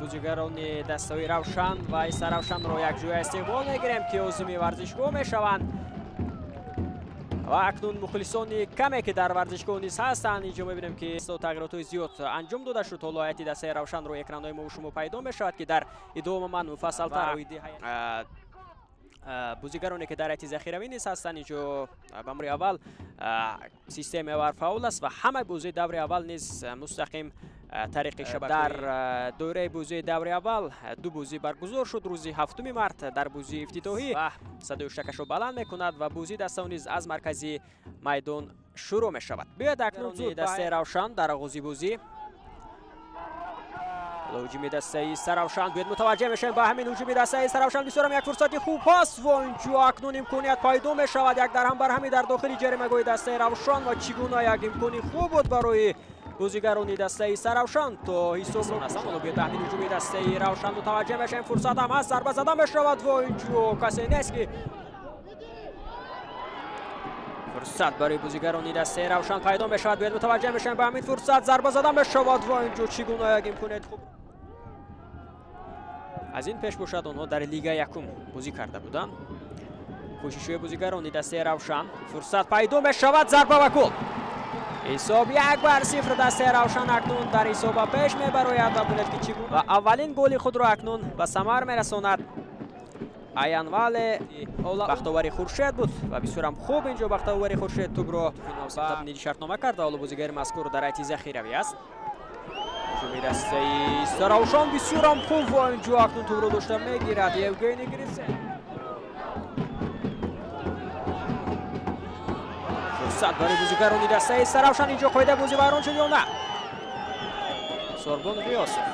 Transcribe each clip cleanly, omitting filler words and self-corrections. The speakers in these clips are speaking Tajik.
Бозигарони дастаи Равшан ва Истаравшанро якҷоя истиқбол мегирем, ки озими варзишгоҳ мешаванд. Ва акнун мухлисони каме, ки дар варзишгоҳ низ ҳастанд, инҷо мебинем, ки тағйиротҳои зиёд анҷом дода шуд. Ҳоло ҳайати дастаи Равшан рӯи экранҳои мо шумо пайдо мешавад, ки дар идома ман муфассалтар бозигароне, ки дар ҳайати захиравӣ низ ҳастанд. Инҷо ба мори аввал системаи вар фаъол аст ва ҳамаи бозии даври аввал низ мустақим тариқи шабака. Дар доираи бозии даври аввал ду бозӣ баргузор шуд. Рӯзи 7 март дар бозии ифтитоҳӣ ва садои шакашро баланд мекунад ва бозии дастао низ аз маркази майдон шурӯъ мешавад. Биёед акнун дастаи Равшан дар оғози бозӣ. Ҳуҷуми дастаи Истаравшан, биёед мутаваҷҷеҳ мешавем ба ҳамин ҳуҷуми дастаи Истаравшан. Бисёрам як фурсати хуб ҳаст ва инҷо акнун имконият пайдо мешавад. Як дарҳам барҳамӣ дар дохили ҷаримагоҳи дастаи Равшан ва чӣ гуна як имкони хуб буд барои бозигарони дастаи Истаравшан то ҳисобро ҳастанд. Ҳоло биёед ба ҳамин ҳуҷуми дастаи Равшан мутаваҷҷеҳ мешавем. Фурсат ҳам ҳаст, зарба зада мешавад ва инҷо касе нест, ки фурсат барои бозигарони дастаи Равшан пайдо мешавад. Биёед мутаваҷҷеҳ мешавем ба ҳамин фурсат, зарба зада мешавад ва инҷо чӣ гуна як имконияти хуб. Аз ин пеш бошад, онҳо дар лига якум бозӣ карда буданд. Кӯшишҳои бозигарони дастаи Равшан, фурсат пайдо мешавад, зарба ва гол. Ҳисоб 1-0, дастаи Равшан акнун дар ҳисоба пеш мебарояд ва бинед, ки чӣ гуна ва аввалин голи худро акнун ба самар мерасонад. Аянвале бахтовари Хуршед буд ва бисёрам хуб инҷо бахтовари Хуршед тӯбро табниди шартнома кард ва ҳоло бозигари мазкур дар ҳайати захиравӣ аст. Ҳуҷуми дастаи Истаравшан бисёрам хуб ва инҷо акнун тӯбро дошта мегирад Евгений Гриценко. Фурсат барои бозигарони дастаи Истаравшан, инҷо қоидаи бозӣ вайрон шуд ё на? Сорбон Ғиёсов.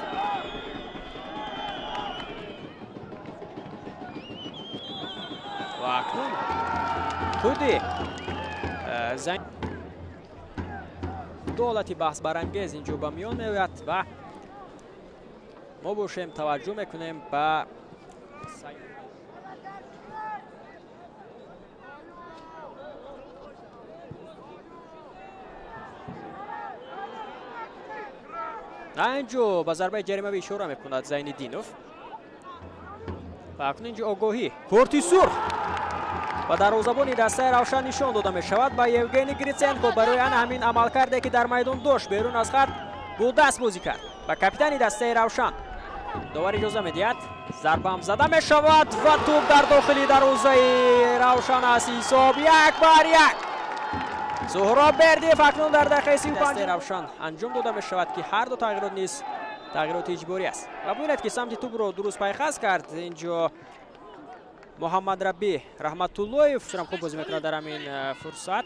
Ва акнун худи ду ҳолати баҳсбарангез инҷо ба миён меояд ва мо бошем таваҷҷӯҳ мекунем ба инҷо ба зарбаи ҷаримавӣ ишора мекунад Зайниддинов. Ва акнун инҷо огоҳӣ, корти сурх ва дарвозабони дастаи Равшан нишон дода мешавад ба Евгений Гриценко барои ана ҳамин амалкарде, ки дар майдон дошт, берун аз хат бо даст бозӣ кард. Ба капитани дастаи Равшан довар иҷоза медиҳад. Зарбаам зада мешавад ва тӯб дар дохили дарвозаи Равшан аст. Ҳисоб 1-1. Суҳроб Бердиев акнун дар дақиқаи 35 дастаи Равшан анҷом дода мешавад, ки ҳар ду тағйирот низ тағйироти иҷборӣ аст. Ва бубинед, ки самти тӯбро дуруст пайхас кард инҷо Муҳаммад Рабӣ Раҳматуллоев. Бисёрам хуб бозӣ мекунад дар ҳамин фурсат.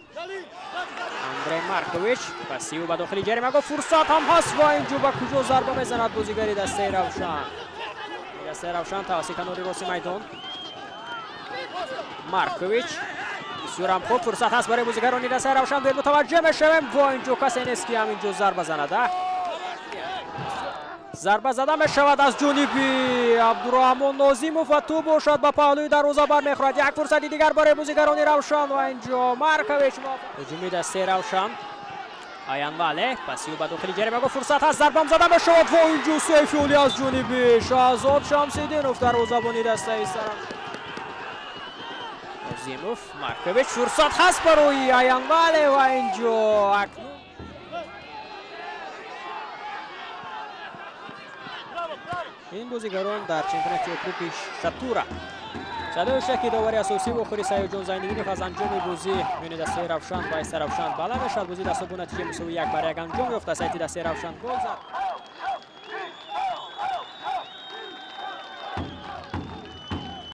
Андрей Маркович пасиву ба дохили ҷаримагоҳ, фурсат ҳам ҳаст ва инҷо ба куҷо зарба мезанад бозигари дастаи Равшан. Дастаи Равшан тавассути канори рости майдон. Маркович бисёрам хуб, фурсат ҳаст барои бозигарони дастаи Равшан. Биёед мутаваҷҷеҳ мешавем ва инҷо касе нест, ки ҳам инҷо зарба занад. Зарба зада мешавад аз ҷониби Абдураҳмон Нозимов ва тӯб бошад ба паҳлӯи дарвоза бармехӯрад. Як фурсати дигар барои бозигарони Равшан ва инҷо Маркович. Ҳуҷуми дастаи Равшан. Аянвале пасиву ба дохили ҷаримагоҳ, фурсат ҳаст, зарбам зада мешавад ва инҷо сейфи аз ҷониби Шаҳзод Шамсиддинов, дарвозабони дастаи Истаравшан. Нозимов, Маркович, фурсат ҳаст барои Аянвале ва инҷо акнун ин бозигарон дар чемпионати округи Шатура. Садои шаки довари асосӣ вохӯри Саёдҷон Зайниддинов аз анҷоми бозӣ миёни дастаи Равшан ва Истаравшан баланд мешавад. Бозии даста бо натиҷаи мусовии 1-1 анҷом ёфт. Сайти дастаи Равшан гол зад.